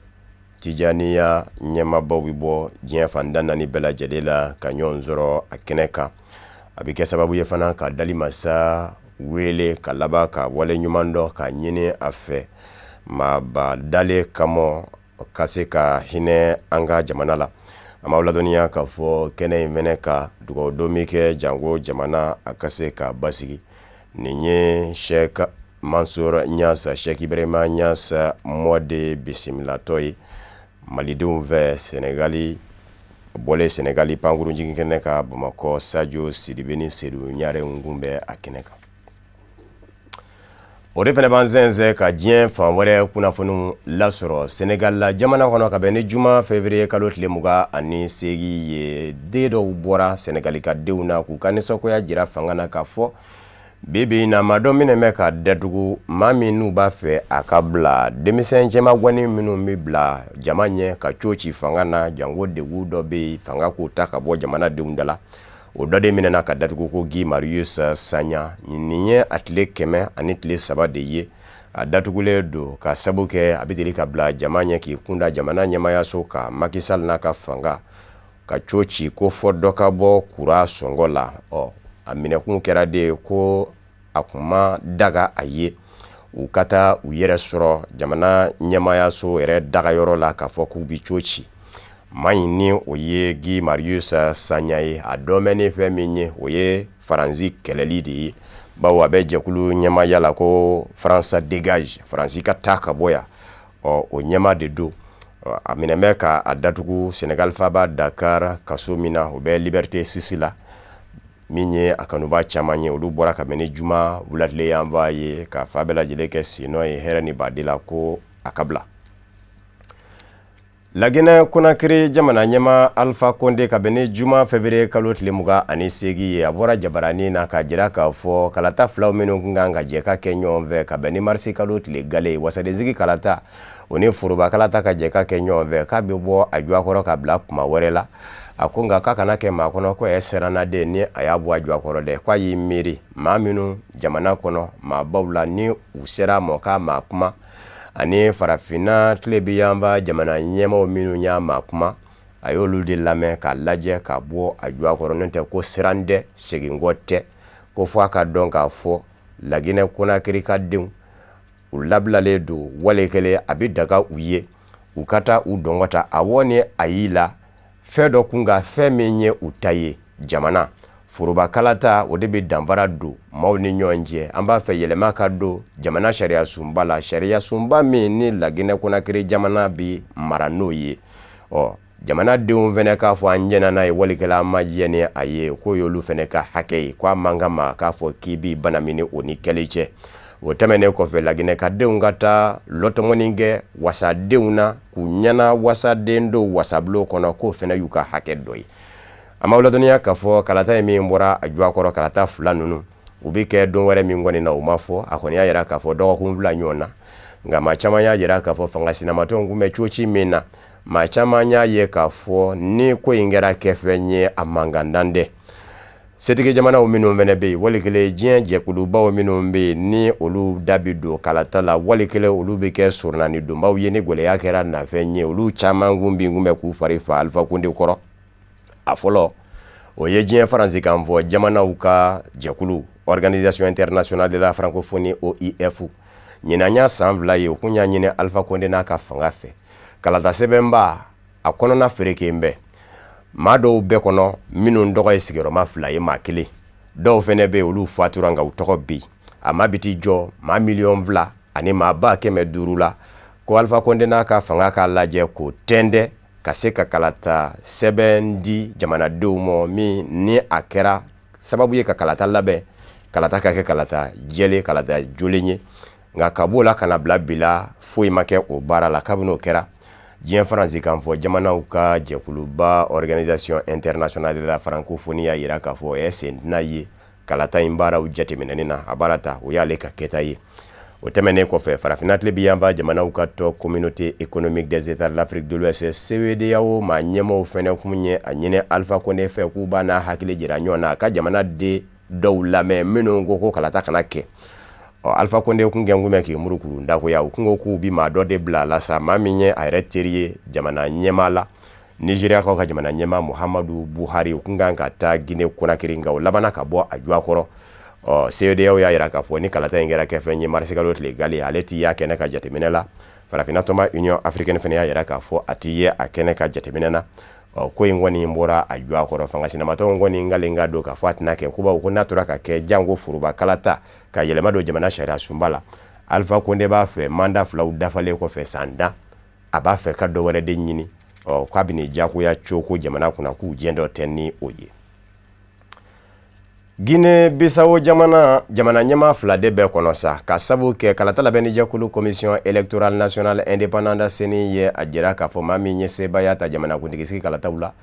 Tijaniya ɲɛmaabaw bɛ bɔ diɲɛ fan tan naani bɛɛ lajɛlen la ka ɲɔgɔn sɔrɔ a kɛnɛ kan. A bɛ kɛ sababu ye fana ka dali masa wele ka laban ka wale ɲuman dɔn ka ɲini a fɛ maaba dalen kama ka se ka hinɛ an ka jamana la. An b'aw ladɔnniya k'a fɔ kɛnɛ in fɛnɛ ka dugawu don bɛ kɛ janko jamana a ka se ka basigi. Nin ye Sheikh Mansur Ɲasa, Sheikh Ibrahima Ɲasa mɔden bisimilatɔ ye malidenw fɛ Senegali, bɔlen Senegali pankurunjigin kɛnɛ kan Bamakɔ. Sajo Sidibe ni Sedu Ɲare kun bɛ a kɛnɛ kan. O de fana b'an sɛnsɛn ka diɲɛ fan wɛrɛ kunnafoniw lasɔrɔ. Senegal la jamana kɔnɔ, ka bɛn ni juma février kalo tile 28 ye, den dɔw bɔra Senegali ka denw na k'u ka nisɔngoya jira fanga na k'a fɔ bi bi in na maa dɔ minɛ bɛ ka datugu, maa min n'u b'a fɛ a ka bila. Denmisɛn cɛmagwani minnu bɛ bila jama ɲɛ ka co ci fanga na, janko degun dɔ bɛ yen, fanga k'o ta ka bɔ jamanadenw da la, o dɔ de minɛna ka datugu ko Guy Marius Sagna. Nin ye a tile 103 de ye a datugulen don, ka sabu kɛ a bɛ deli ka bila jama ɲɛ k'i kunda jamana ɲɛmayaso kan, Macky Sall n'a ka fanga, ka co ci ko fɔ dɔ ka bɔ kuran sɔngɔ la. Ɔ a minɛkun kɛra de ko a kun ma daga a ye u ka taa u yɛrɛ sɔrɔ jamana ɲɛmayaso yɛrɛ dagayɔrɔ la k'a fɔ k'u bɛ co ci. Maa in, ni o ye Guy Marius Sagna ye, a dɔn ni fɛn min ye, o ye Faransi kɛlɛli de ye, bawo a bɛ jɛkulu ɲɛmaya la ko France dégage, Faransi ka taa ka bɔ yan. Ɔ o ɲɛma de don. A minɛ bɛ ka a datugu Senegal faaba Dakar kaso min na, o bɛ Liberté 6 la. Min ye a kanuba caman ye, olu bɔra ka bɛn ni juma wulatile yanfan ye ka fa bɛɛ lajɛlen kɛ sennɔ ye hɛrɛ ni baden la ko a ka bila. Laginɛ Konakiri jamana ɲɛma Alpha Konde, ka bɛn ni juma février kalo tile 28 ye, a bɔra jabaranin na k'a jira k'a fɔ kalata filaw minnu kun kan ka jɛ ka kɛ ɲɔgɔn fɛ ka bɛn ni marisi kalo tile gale, wasadensigi kalata o ni foroba kalata ka jɛ ka kɛ ɲɔgɔn fɛ, k'a bɛ bɔ a jɔkɔrɔ ka bila kuma wɛrɛ la. A ko nka k'a kana kɛ maa kɔnɔ ko ɛ siranna de ni a y'a bɔ a jɔkɔrɔ dɛ, k'a y'i miiri maa minnu jamana kɔnɔ maabaw la ni u sera mɔ k'a maa kuma, ani farafinna tilebinyanfan jamana ɲɛmaaw minnu y'a maa kuma, a y'olu de lamɛn k'a lajɛ k'a bɔ a jɔkɔrɔ. N'o tɛ ko siran tɛ, seginkɔ tɛ, ko fɔ a ka dɔn k'a fɔ Laginɛ Konakiri ka denw u labilalen don wale kelen, a bɛ daga u ye u ka taa u dɔngɔ ta awɔ ni ayi la fɛn dɔ kun kan, fɛn min ye u ta ye jamana foroba kalata, o de bɛ danfara don maaw ni ɲɔgɔn cɛ. An b'a fɛ yɛlɛma ka don jamana sariya sunba la, sariya sunba min ni Laginɛ Konakiri jamana bɛ mara n'o ye. Ɔ jamanadenw fana k'a fɔ an jɛnna n'a ye walikɛla an ma jɛ ni a ye, k'o y'olu fana ka hakɛ ye, ko a man kan ma k'a fɔ k'i b'i banamini o ni kɛli cɛ. O tɛmɛnen kɔfɛ, Laginɛ ka denw ka taa lɔtɔmɔni kɛ wasadenw na k'u ɲɛna wasaden dɔw wasabulon kɔnɔ, k'o fana y'u ka hakɛ dɔ ye. An b'aw ladɔnniya k'a fɔ kalata ye min bɔra a jɔkɔrɔ, kalata fila ninnu u bɛ kɛ don wɛrɛ min kɔni na, o ma fɔ. A kɔni y'a yira k'a fɔ dɔgɔkun 2 ɲɔgɔn na. Nka maa caman y'a jira k'a fɔ fanga sinamatɔnw kun bɛ coci min na, maa caman y'a ye k'a fɔ ni ko in kɛra kɛfɛn ye, a mankandan dɛ. Setigi jamanaw minnu fana bɛ yen, wali kelen diɲɛ jɛkulubaw minnu bɛ yen, ni olu da bɛ don kalata la, wali kelen olu bɛ kɛ surnani donbaw ye ni gɛlɛya kɛra nafɛn ye, olu caman kun bin kun bɛ k'u fari fa Alpha Condé kɔrɔ. A fɔlɔ, o ye diɲɛ faransikan fɔ jamanaw ka jɛkulu, Organisation internationale de la francophonie, OIF. Ɲinan y'a san 2 ye, u kun y'a ɲini Alpha Condé n'a ka fanga fɛ, kalata sɛbɛnba a kɔnɔna fereken bɛ maa dɔw bɛɛ kɔnɔ minnu tɔgɔ ye sigiyɔrɔma 2 ye maa kelen. Dɔw fɛnɛ bɛ yen, olu fatura, nka u tɔgɔ bɛ yen. A ma bi t'i jɔ maa 2,000,000 ani maa 500,000 la, ko Alpha Condé n'a ka fanga k'a lajɛ k'o tɛndɛ ka se ka kalata sɛbɛn di jamanadenw ma, min ni a kɛra sababu ye ka kalata labɛn, kalata ka kɛ kalata jɛlen, kalata jolen ye. Nka ka b'o la ka na bila bi la, foyi ma kɛ o baara la. Kabini o kɛra, diɲɛ faransikan fɔ jamanaw ka jɛkuluba, Organisation internationale de la francophonie, y'a jira k'a fɔ ɛ sen tɛna ye kalata in baaraw jateminɛni na. A baara ta, o y'ale ka kɛta ye. O tɛmɛnen kɔfɛ, farafinna tilebin yanfan jamanaw ka tɔn, Communauté économique des États de l'Afrique de l'Ouest, CEDEAO, maa ɲɛmɔgɔw fɛnɛ kun ye a ɲini Alpha Condé fɛ k'u b'a n'a hakili jira ɲɔgɔn na, a ka jamana den dɔw lamɛn minnu ko ko kalata kana kɛ. Ɔ, Alpha Condé kun kɛ kun bɛ k'i murukuru dagoya. U kun ko k'u bi maa dɔ de bila a la sa, maa min ye a yɛrɛ teri ye jamana ɲɛmaa la, Nigériakaw ka jamana ɲɛmaa Muhammadu Buhari. U kun kan ka taa Guinée Conakry, nka o labanna ka bɔ a juwa kɔrɔ. Ɔ, CEDEAO y'a jira k'a fɔ ni kalata in kɛra kɛfɛn ye marisikalo tile gale, ale t'i y'a kɛnɛ ka jateminɛ la. Farafinna tɔnba, Union africaine, fana y'a jira k'a fɔ a t'i ye a kɛnɛ ka jateminɛ na. Ɔ, ko in kɔni bɔra a juwa kɔrɔ. Fanga sinamatɔnw kɔni ngalen ka don k'a fɔ a tɛna kɛ ko bawo ko n'a tora ka kɛ janko foroba kalata ka yɛlɛma don jamana sariya sunba la, Alpha Condé b'a fɛ mandat 2 dafalen kɔfɛ, san 10, a b'a fɛ ka dɔ wɛrɛ de ɲini. Ɔ, k'a bɛ nin jagoya coko jamana kunna, k'u diɲɛ dɔ tɛ ni o ye. Guinée Bissau jamana, jamana ɲɛmaa fila de bɛɛ kɔnɔ sa, ka sabu kɛ kalata labɛnni jɛkulu, Commission électorale nationale indépendante, CENI, ye a jira k'a fɔ maa min ye sebaaya ta jamanakuntigi kalataw la,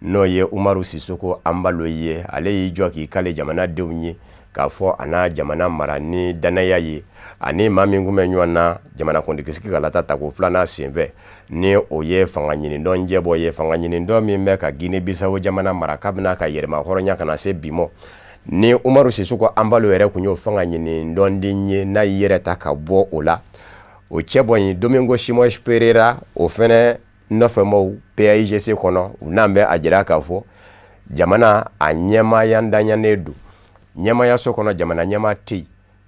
n'o ye Umaru Sisoko Embalo ye, ale y'i jɔ k'i kale jamanadenw ye k'a fɔ a n'a jamana mara ni danaya ye. Ani maa min kun bɛ ɲɔgɔn na jamanakuntigi kalata tako filanan senfɛ, ni o ye fanga ɲinidɔn jɛbɔ ye, fanga ɲinidɔn min bɛ ka Guinée Bissau jamana mara kabini a ka yɛrɛma hɔrɔnya ka na se bi mɔ, ni Umaru Sisoko Embalo yɛrɛ kun y'o fanga ɲini dɔnden ye, n'a y'i yɛrɛ ta ka bɔ o la, o cɛ bɔ yen, Domingo Simões Pereira, o fɛnɛ nɔfɛmɔw PAIGC kɔnɔ, u n'an bɛ a jira k'a fɔ jamana a ɲɛmaaya danyanen don. Ɲɛmaayaso kɔnɔ, jamana ɲɛmaa tɛ yen,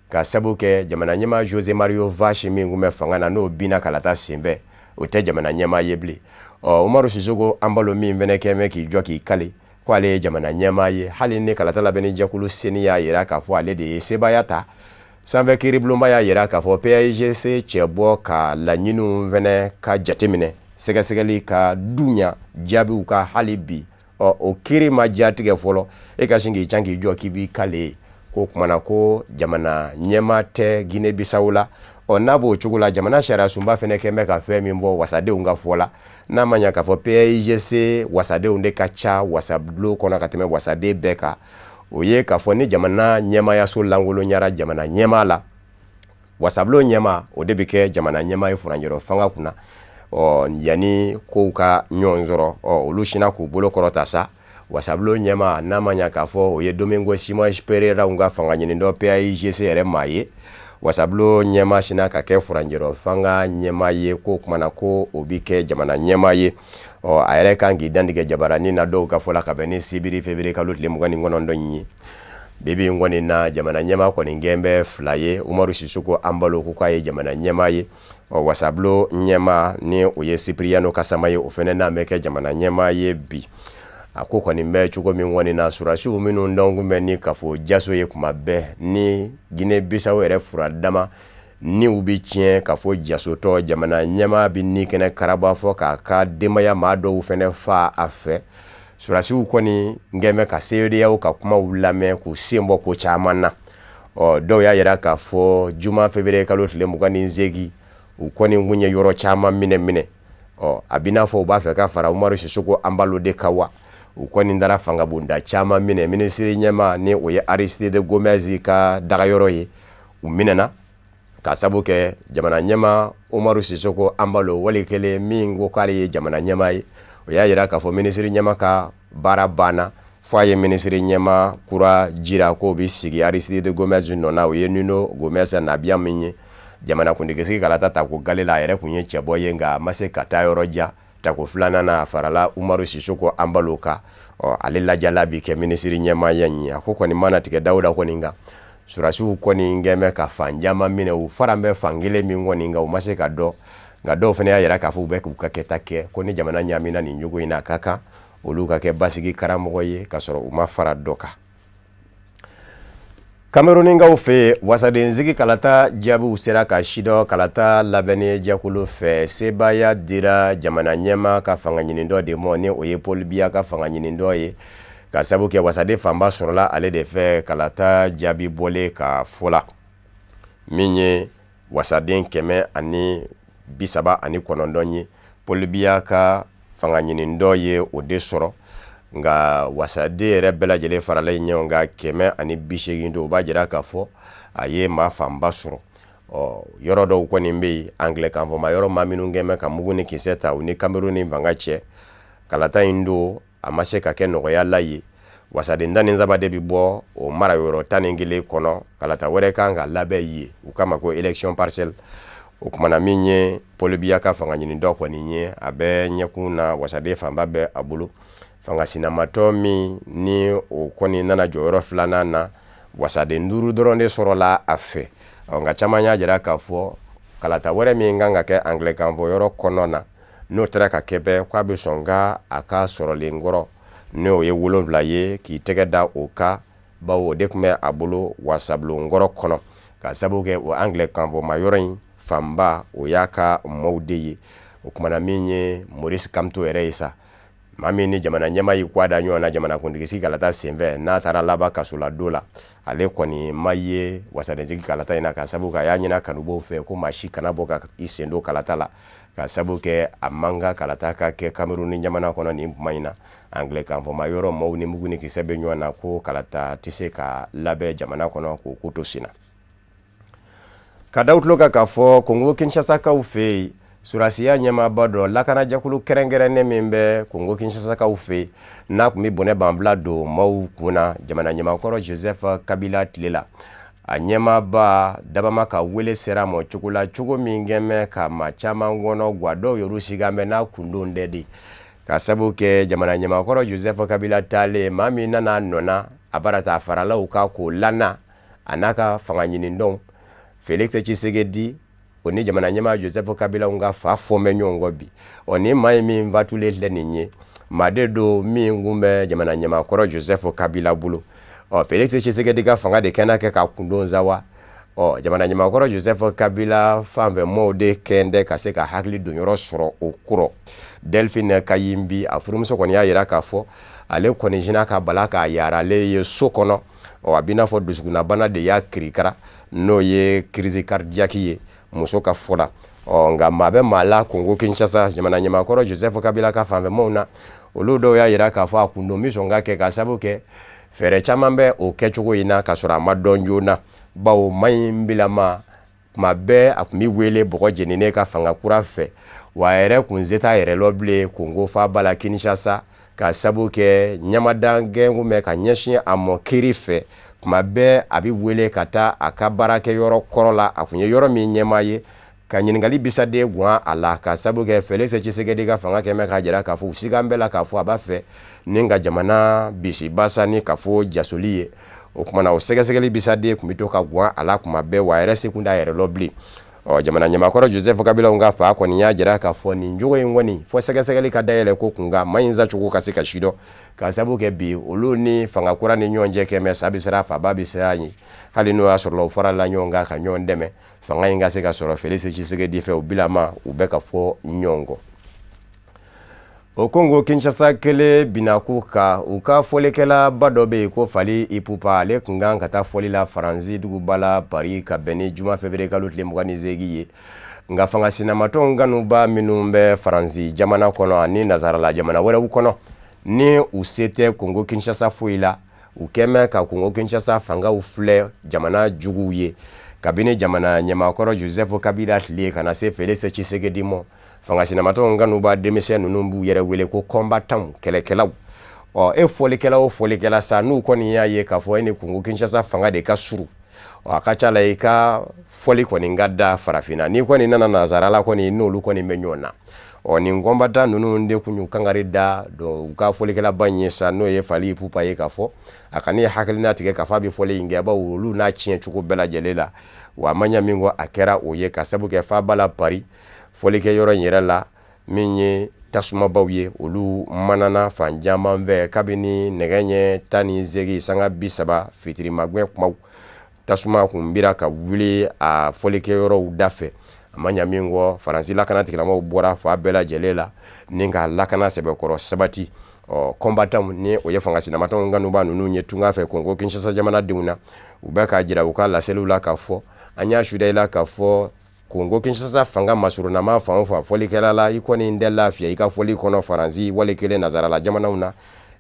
ka sabu kɛ jamana ɲɛmaa José Mario Vaz min kun bɛ fanga na, n'o binna kalata senfɛ, o tɛ jamana ɲɛmaa ye bilen. Ɔ, Umaru Sisoko Embalo min fɛnɛ kɛn bɛ k'i jɔ k'i kale ko ale ye jamana ɲɛmaa ye, hali ni kalata labɛnni jɛkulu CENI y'a yira k'a fɔ ale de ye sebaaya ta, sanfɛ kiiribulonba y'a yira k'a fɔ PAIGC cɛbɔ ka laɲiniw fɛnɛ ka jateminɛ, sɛgɛsɛgɛli ka dunya, jaabiw ka hali bi. Ɔ, o kiiri ma jatigɛ fɔlɔ, e ka sin k'i can k'i jɔ k'i b'i kale ko kumana ko jamana ɲɛmaa tɛ Guinée Bissau la. Ɔ, n'a b'o cogo la, jamana sariya sunba fɛnɛ kɛn bɛ ka fɛn min fɔ wasadenw ka fɔ la, n'a ma ɲɛ k'a fɔ PAIGC wasadenw de ka ca wasabulon kɔnɔ ka tɛmɛ wasaden bɛɛ kan, o ye k'a fɔ ni jamana ɲɛmaayaso lankolonyara jamana ɲɛmaa la, wasabulon ɲɛmaa, o de bɛ kɛ jamana ɲɛmaa ye furancɛrɔ fanga kunna. Ɔ, yanni kow ka ɲɔgɔn sɔrɔ, ɔ, olu sinna k'u bolo kɔrɔta sa. Wasabulon ɲɛmaa, n'a ma ɲɛ k'a fɔ o ye Domingo Simões Pereira ka fanga ɲinidɔ PAIGC yɛrɛ maa ye, wasabulon ɲɛmaa sinna ka kɛ furancɛrɔ fanga ɲɛmaa ye, ko kumana ko o bi kɛ jamana ɲɛmaa ye. Ɔ, a yɛrɛ kan k'i dantigɛ jabaranin na dɔw ka fɔ la, ka bɛn ni sibiri février kalo tile 29 in ye. Bibi in kɔni na, jamana ɲɛmaa kɔni gɛn bɛ fila ye. Umaru Sisoko Embalo ko k'a ye jamana ɲɛmaa ye. Ɔ, wasabulon ɲɛmaa, ni o ye Cipriano Cassama ye, o fɛnɛ n'a bɛ kɛ jamana ɲɛmaa ye bi. A ko kɔni bɛ cogo min kɔni na, surasiw minnu dɔn kun bɛ ni kafo jaso ye kuma bɛɛ, ni Guinée Bissau yɛrɛ fura dama ni u bɛ tiɲɛ kafo jasotɔ, jamana ɲɛmaa bɛ ni kɛnɛ karaba fɔ k'a ka denbaya maa dɔw fɛnɛ fa a fɛ, surasiw kɔni gɛn bɛ ka CEDEAO ka kumaw lamɛn k'u sen bɔ ko caman na. Ɔ, dɔw y'a yira k'a fɔ juma février kalo tile 28, u kɔni kun ye yɔrɔ caman minɛ minɛ. Ɔ, a b'i n'a fɔ u b'a fɛ ka fara Umaru Sisoko Embalo de kan wa. U kɔni taara fangabonda caman minɛ, minisiri ɲɛmaa ni o ye Aristide Gomes ka dagayɔrɔ ye, u minɛna. Ka sabu kɛ jamana ɲɛmaa Umaru Sisoko Anbalo wali kelen min ko k'ale ye jamana ɲɛmaa ye, o y'a jira k'a fɔ minisiri ɲɛmaa ka baara banna fo a ye minisiri ɲɛmaa kura jira k'o bɛ sigi Aristide Gomes nɔ na. O ye Nuno Gomes Nabiam min ye jamanakuntigisigi kalata tako gale la, a yɛrɛ tun ye cɛbɔ ye, nka a ma se ka taa yɔrɔ jan. Tako filanan na, a farala Umaru Sisoko Anbalo kan. Ɔ, ale lajala bi kɛ minisiri ɲɛmaaya ye. A ko kɔni mana tigɛ Dawuda kɔni kan, sɔrɔdasiw kɔni kɛn bɛ ka fan caman minɛ, u faran bɛ fan kelen min kɔni kan, u ma se ka dɔn. Nka dɔw fana y'a jira k'a fɔ u bɛ k'u ka kɛta kɛ, ko ni jamana ɲaamina nin cogo in na, a ka kan olu ka kɛ basigi karamɔgɔ ye ka sɔrɔ u ma fara dɔ kan. Kamerunikaw fɛ yen, wasadensigi kalata jaabiw sera ka sidɔn kalata labɛnni jɛkulu fɛ. Sebaaya dira jamana ɲɛmaa ka fanga ɲinitɔn de ma, ni o ye Paul Biya ka fanga ɲinitɔn ye, ka sabu kɛ wasaden fanba sɔrɔla ale de fɛ kalata jaabi bɔlen ka fɔ la, min ye wasaden 139 ye. Paul Biya ka fanga ɲinitɔn ye o de sɔrɔ, nka wasaden yɛrɛ bɛɛ lajɛlen faralen ɲɔgɔn kan 180 don, o b'a jira k'a fɔ a ye maa fanba sɔrɔ. Ɔ, yɔrɔ dɔw kɔni bɛ yen, angilɛ kanfɔma yɔrɔ maa minnu kɛn bɛ ka mugu ni kisɛ ta u ni Kameruni fanga cɛ kalata in don, a ma se ka kɛ nɔgɔya la ye. Wasaden 13 de bɛ bɔ o mara yɔrɔ 11 kɔnɔ. Kalata wɛrɛ kan ka labɛn ye, u k'a ma ko élection partielle. O kumana, min ye Paul Biya ka fanga ɲinitɔn kɔni ye, a bɛ ɲɛkun na, wasaden fanba bɛ a bolo. Fanga sinamatɔn min ni o kɔni nana jɔyɔrɔ filanan na, wasaden 5 dɔrɔn de sɔrɔla a fɛ. Nka caman y'a jira k'a fɔ kalata wɛrɛ min kan ka kɛ angilɛ kanfɔ yɔrɔ kɔnɔ na, n'o taara ka kɛ bɛɛ k'a bɛ sɔn ka a ka sɔrɔlen kɔrɔ, n'o ye 7 ye, k'i tɛgɛ da o kan, bawo o de tun bɛ a bolo wasabulon kɔrɔ kɔnɔ, ka sababu kɛ o angilɛ kanfɔma yɔrɔ in fanba, o y'a ka maaw de ye. O kumana, min ye Maurice Kamto yɛrɛ ye sa, maa min ni jamana ɲɛmaa y'i kɔ da ɲɔgɔn na jamanakuntigisigi kalata senfɛ, n'a taara laban kasoladon la, ale kɔni ma ye wasadensigi kalata in na, ka sababu kɛ a y'a ɲini kanubaw fɛ ko maa si kana bɔ ka i sen don kalata la, ka sababu kɛ a man kan kalata ka kɛ Kameruni jamana kɔnɔ nin tuma in na. Angilɛ kanfɔma yɔrɔ maaw ni mugu ni kisɛ bɛ ɲɔgɔn na, ko kalata tɛ se ka labɛn jamana kɔnɔ k'o ko to sen na. Ka da tulo kan k'a fɔ Kongo Kinshasakaw fɛ yen, sɔrɔdasiya ɲɛmaaba dɔ, lakanajɛkulu kɛrɛnkɛrɛnnen min bɛ Kongo Kinshasakaw fɛ yen, n'a tun bɛ bɔnɛ banbila don maaw kun na jamana ɲɛmaakɔrɔ Joseph Kabila tile la, a ɲɛmaaba dabama ka wele sera ma cogo la, cogo min kɛn bɛ ka maa caman kɔnɔ gwa, dɔw yɛrɛ sigan bɛ n'a kundon dɛ de, ka sabu kɛ jamana ɲɛmaakɔrɔ Joseph Kabila taalen, maa min nana a nɔ na, a bara ta farala u kan k'o lana, a n'a ka fanga ɲinitɔn Felix Tshisekedi, o ni jamana ɲɛmaa Joseph Kabila ka fa fɔ bɛ ɲɔgɔn kɔ bi. Ɔ, nin maa ye min fatulen filɛ nin ye, maa de don min kun bɛ jamana ɲɛmaakɔrɔ Joseph Kabila bolo. Ɔ, Felix Tshisekedi ka fanga de kɛnɛ kɛ ka kundon sawa. Ɔ, jamana ɲɛmaakɔrɔ Joseph Kabila fanfɛ maaw de kɛn tɛ ka se ka hakili don yɔrɔ sɔrɔ o kɔrɔ. Delphine Kayimbi, a furumuso kɔni y'a jira k'a fɔ ale kɔni sinna ka bala k'a yaralen ye so kɔnɔ. Ɔ, a b'i n'a fɔ dusukunnabana de y'a kirikara, n'o ye crise cardiaque ye, muso ka fɔ la. Ɔ, nka maa bɛ maa la Kongo Kinshasa, jamana ɲɛmaakɔrɔ Joseph Kabila ka fanfɛmaw na, olu dɔw y'a jira k'a fɔ a kundon bɛ sɔn ka kɛ, ka sababu kɛ fɛɛrɛ caman bɛ o kɛcogo in na ka sɔrɔ a ma dɔn joona, bawo maa in bilama tuma bɛɛ a tun bɛ wele bɔgɔ jeninen ka fanga kura fɛ, wa a yɛrɛ kun se t'a yɛrɛ lɔ bilen Kongo faaba la Kinshasa, ka sabu kɛ ɲamadan gɛnkun bɛ ka ɲɛsin a mɔ kiri fɛ. Tuma bɛɛ a bɛ wele ka taa a ka baarakɛyɔrɔ kɔrɔ la, a tun ye yɔrɔ min ɲɛmaa ye, ka ɲininkali bisaden gan a la, ka sabu kɛ Felix Tshisekedi ka fanga kɛmɛ k'a jira k'a fɔ u sigan bɛɛ la k'a fɔ a b'a fɛ ni ka jamana bisibasa ni ka fɔ jasoli ye. O tuma na, o sɛgɛsɛgɛli bisaden tun bɛ to ka gan a la tuma bɛɛ, wa a yɛrɛ se kun t'a yɛrɛ lɔ bilen. Ɔ, jamana ɲɛmaakɔrɔ Joseph Kabila ka fa kɔni y'a jira k'a fɔ nin jogo in kɔni, fɔ sɛgɛsɛgɛli ka dayɛlɛ ko kun kan, maa in sacogo ka se ka sidɔn, ka sabu kɛ bi olu ni fanga kura ni ɲɔgɔn cɛ kɛmɛ sa bɛ sira faba bɛ sira ye. Hali n'o y'a sɔrɔ u farala ɲɔgɔn kan ka ɲɔgɔn dɛmɛ fanga in ka se ka sɔrɔ Felix Tshisekedi fɛ, u bilama u bɛ ka fɔ ɲɔgɔn kɔ. O Kongo Kinshasa kelen binako kan, u ka fɔlikɛlaba dɔ bɛ yen ko Fally Ipupa, ale tun kan ka taa fɔli la Faransi duguba la Paris, ka bɛn ni juma février kalo tile 28 ye. Nka fanga sinamatɔnw kanuba minnu bɛ Faransi jamana kɔnɔ ani nasarala jamana wɛrɛw kɔnɔ, ni u se tɛ Kongo Kinshasa foyi la, u kɛmɛ ka Kongo Kinshasa fangaw filɛ jamana juguw ye, Kabini jamana ɲɛmaakɔrɔ Joseph Kabila tile ka na se Félix Tshisekedi ma, fanga sinamatɔnw kanuba denmisɛn ninnu b'u yɛrɛ wele ko combattants, kɛlɛkɛlaw. Ɔ, e fɔlikɛla o fɔlikɛla sa, n'u kɔni y'a ye k'a fɔ e ni Kongo Kinshasa fanga de ka surun, ɔ, a ka ca la i ka fɔli kɔni ka da farafinna. N'i kɔni nana nansarala kɔni, n'olu kɔni bɛ ɲɔgɔn na. Ɔ, nin combattant ninnu de kun y'u kangari da u ka fɔlikɛlaba in ye sa, n'o ye Fally Ipupa ye, k'a fɔ a kana hakilina tigɛ k'a fɔ a bɛ fɔli in kɛ, bawo olu n'a tiɲɛ cogo bɛɛ lajɛlen la. Wa a ma ɲɛ min kɔ, a kɛra o ye, ka sabu kɛ faaba la Paris, fɔlikɛyɔrɔ in yɛrɛ la, min ye tasumabaw ye, olu manana fan caman fɛ kabini nɛgɛ ɲɛ 18:30 fitiri magɛn kumaw. Tasuma kun bira ka wuli a fɔlikɛyɔrɔw da fɛ. A ma ɲa min kɔ, Faransi lakana tigilamaw bɔra fan bɛɛ lajɛlen la ni ka lakana sɛbɛkɔrɔ sabati. Ɔ, combattants, ni o ye fanga sinamatɔnw kanuba ninnu ye tunga fɛ Kongo Kinshasa jamanadenw na, u bɛ k'a jira u ka laseliw la k'a fɔ an y'a suda i la k'a fɔ Kongo Kinshasa fanga masurunama fan o fan fɔlikɛla la, i kɔni tɛ lafiya i ka fɔli kɔnɔ Faransi wali kelen nansarala jamanaw na.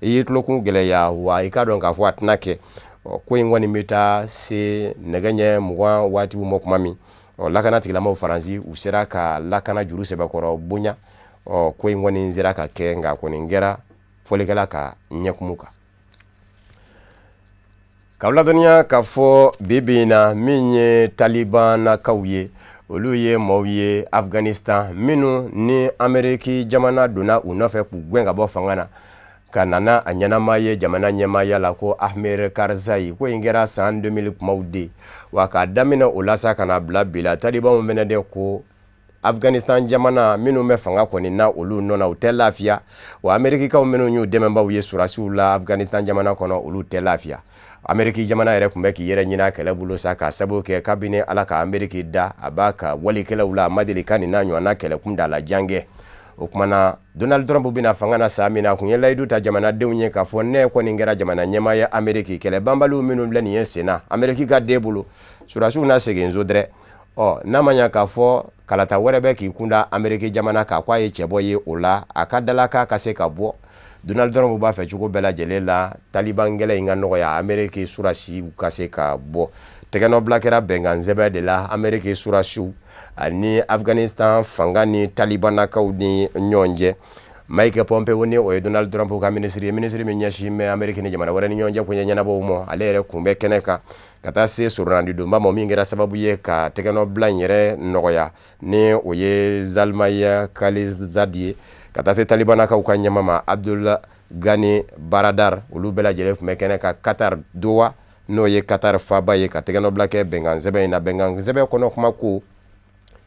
I y'i tulokun gɛlɛya wa, i k'a dɔn k'a fɔ a tɛna kɛ. Ɔ, ko in kɔni bɛ taa se nɛgɛ ɲɛ 20 waatiw ma tuma min, ɔ, lakana tigilamaw Faransi, u sera ka lakana juru sɛbɛkɔrɔ bonya. Ɔ, ko in kɔni sera ka kɛ, nka kɔni kɛra fɔlikɛla ka ɲɛkumu kan. K'aw ladɔnniya k'a fɔ bi bi in na, min ye talibanakaw ye, olu ye maaw ye Afghanistan minnu ni Ameriki jamana donna u nɔfɛ k'u gɛn ka bɔ fanga na, ka nana a ɲɛnama ye jamana ɲɛmaaya la ko Hamid Karzai. Ko in kɛra san 2000 kumaw de wa. K'a daminɛ o la sa ka na bila bi la, talibanw fɛnɛ de ko Afghanistan jamana minnu bɛ fanga kɔni na olu nɔ na, u tɛ lafiya wa. Amerikikaw minnu y'u dɛmɛbaw ye surasiw la Afghanistan jamana kɔnɔ, olu tɛ lafiya. Ameriki jamana yɛrɛ tun bɛ k'i yɛrɛ ɲini a kɛlɛ bolo sa, k'a sababu kɛ kabini Ala ka Ameriki da, a b'a ka walikɛlɛw la, a ma deli ka nin n'a ɲɔgɔnna kɛlɛ kun da la jan kɛ. O tuma na, Donald Trump bɛna fanga na san min na, a tun ye layidu ta jamanadenw ye k'a fɔ ne kɔni kɛra jamana ɲɛmaa ye Ameriki, kɛlɛ banbaliw minnu filɛ nin ye sen na Ameriki ka den bolo, surasiw na segin so dɛrɛ. Ɔ, n'a ma ɲa k'a fɔ kalata wɛrɛ bɛ k'i kunda Ameriki jamana kan, k'a ye cɛbɔ ye o la, a ka dalakan ka se ka bɔ. Donald Trump b'a fɛ cogo bɛɛ lajɛlen la taliban kɛlɛ in ka nɔgɔya, Ameriki surasiw ka se ka bɔ. Tɛgɛnɔbila kɛra bɛnkan sɛbɛn de la Ameriki surasiw ani Afghanistan fanga ni talibanakaw ni ɲɔgɔn cɛ. Mike Pompeo, ni o ye Donald Trump ka minisiri ye, minisiri min ɲɛsin bɛ Ameriki ni jamana wɛrɛ ni ɲɔgɔn cɛ koɲɛ ɲɛnabɔw ma, ale yɛrɛ kun bɛ kɛnɛ kan, ka taa se soronadidonba ma min kɛra sababu ye ka tɛgɛnɔbila in yɛrɛ nɔgɔya, ni o ye Zalmay Khalilzad ye, ka taa se talibanakaw ka ɲɛmaa ma Abdul Ghani Baradar. Olu bɛɛ lajɛlen tun bɛ kɛnɛ kan Qatar, Doha, n'o ye Qatar faaba ye, ka tɛgɛnɔbila kɛ bɛnkan sɛbɛn in na. Bɛnkan sɛbɛn kɔnɔ kuma ko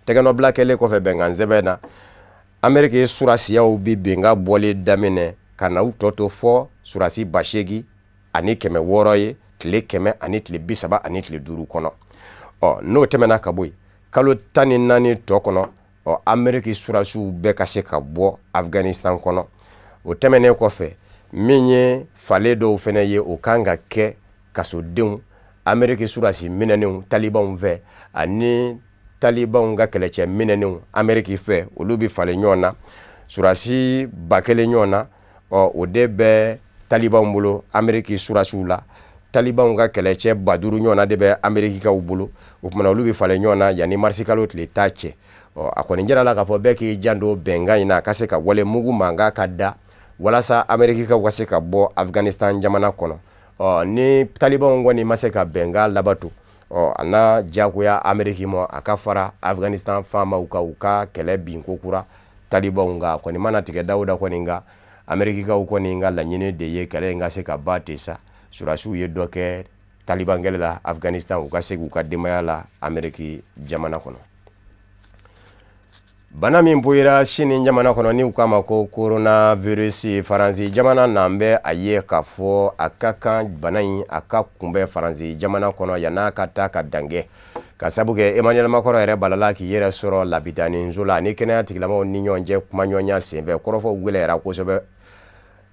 tɛgɛnɔbila kɛlen kɔfɛ bɛnkan sɛbɛn na, Ameriki surasiyaw bɛ bɛnkan bɔli daminɛ ka na u tɔ to fɔ surasi 8600 ye tile 135 kɔnɔ. Ɔ, n'o tɛmɛna ka bɔ yen, kalo 14 tɔ kɔnɔ, ɔ, Ameriki surasiw bɛɛ ka se ka bɔ Afghanistan kɔnɔ. O tɛmɛnen kɔfɛ, min ye falen dɔw fɛnɛ ye, o kan ka kɛ kasodenw Ameriki surasi minɛnenw talibanw fɛ ani talibanw ka kɛlɛcɛ minɛnenw Ameriki fɛ, olu bɛ falen ɲɔgɔn na. Surasi 1000 ɲɔgɔn na, ɔ, o de bɛ talibanw bolo Ameriki surasiw la. Talibanw ka kɛlɛcɛ 5000 ɲɔgɔn na de bɛ Amerikikaw bolo. O tuma na, olu bɛ falen ɲɔgɔn na yanni marisikalo tile 10 cɛ. Ɔ, a kɔni jira la k'a fɔ bɛɛ k'i janto bɛnkan in na, a ka se ka wale mugu mankan ka da walasa Amerikikaw ka se ka bɔ Afghanistan jamana kɔnɔ. Ɔ, ni talibanw kɔni ma se ka bɛnkan labato, ɔ, a na diyagoya Ameriki ma a ka fara Afghanistan faamaw kan, u ka kɛlɛ bin ko kura talibanw kan. A kɔni mana tigɛ dawuda kɔni kan, Amerikikaw kɔni ka laɲini de ye kɛlɛ in ka se ka ban ten sa. Surasiw ye dɔ kɛ taliban kɛlɛ la Afghanistan, u ka segin u ka denbaya la Ameriki jamana kɔnɔ. Bana min boyira Sini jamana kɔnɔ, ni u k'a ma ko coronavirus, Faransi jamana n'an bɛ a ye k'a fɔ a ka kan bana in a ka kunbɛn Faransi jamana kɔnɔ yann'a ka taa ka dangɛ, ka sabu kɛ Emmanuel Macron yɛrɛ balala k'i yɛrɛ sɔrɔ labitaniso la ani kɛnɛya tigilamaw ni ɲɔgɔn cɛ kumaɲɔgɔnya senfɛ. Kɔrɔfɔw gɛlɛyara kosɛbɛ,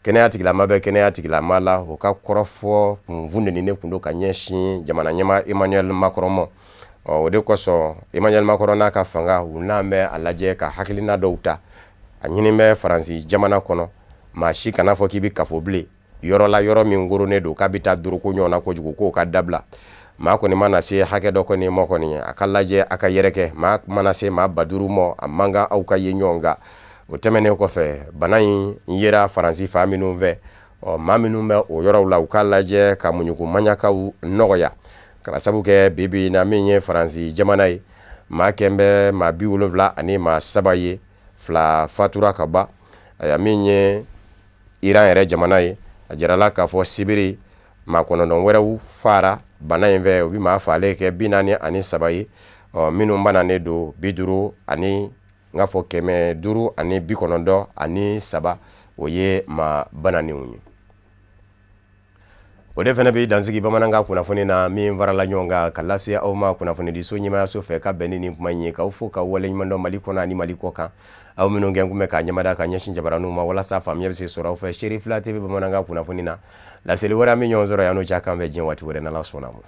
kɛnɛya tigilama bɛ kɛnɛya tigilama la, o ka kɔrɔfɔ kun funteninen kun don ka ɲɛsin jamana ɲɛmaa Emmanuel Macron ma. Ɔ, o de kosɔn Emmanuel Macron n'a ka fanga, u n'an bɛ a lajɛ ka hakilina dɔw ta. A ɲini bɛ Faransi jamana kɔnɔ, maa si kana fɔ k'i bɛ kafo bilen yɔrɔ la, yɔrɔ min koronnen don k'a bɛ taa doroko ɲɔgɔn na kojugu, k'o ka dabila. Maa kɔni mana se hakɛ dɔ kɔni mɔ kɔni, a ka lajɛ a ka yɛrɛkɛ. Maa mana se maa 5000 mɔ, a man kan aw ka ye ɲɔgɔn kan. O tɛmɛnen kɔfɛ, bana in yera Faransi fan minnu fɛ, ɔ maa minnu bɛ o yɔrɔw la, u k'a lajɛ ka muɲuku maɲakaw nɔgɔya, ka sabu kɛ bi bi in na, min ye Faransi jamana ye, maa kɛn bɛ maa 73 ye, 2 fatura ka ban. Aya, min ye Iran yɛrɛ jamana ye, a jirala k'a fɔ sibiri maa 9 wɛrɛw fara bana in fɛ. U bɛ maa faalen kɛ 43 ye. Ɔ minnu bananen don 50 ani n k'a fɔ 593, o ye maa bananenw ye. O de fana bɛ dansigi bamanankan kunnafoni na min farala ɲɔgɔn kan ka lase aw ma kunnafonidiso ɲɛmaayaso fɛ ka bɛn ni nin kuma in ye, k'aw fo k'aw waleɲuman dɔn Mali kɔnɔ ani Mali kɔ kan, aw minnu kɛ kun bɛ k'a ɲɛmada ka ɲɛsin jabaraninw ma walasa faamuya bɛ se sɔrɔ aw fɛ Cherifla TV bamanankan kunnafoni na. Laseli wɛrɛ, an bɛ ɲɔgɔn sɔrɔ yan. N'o cɛ, k'an bɛn diɲɛ waati wɛrɛ, n'Ala sɔnna a ma.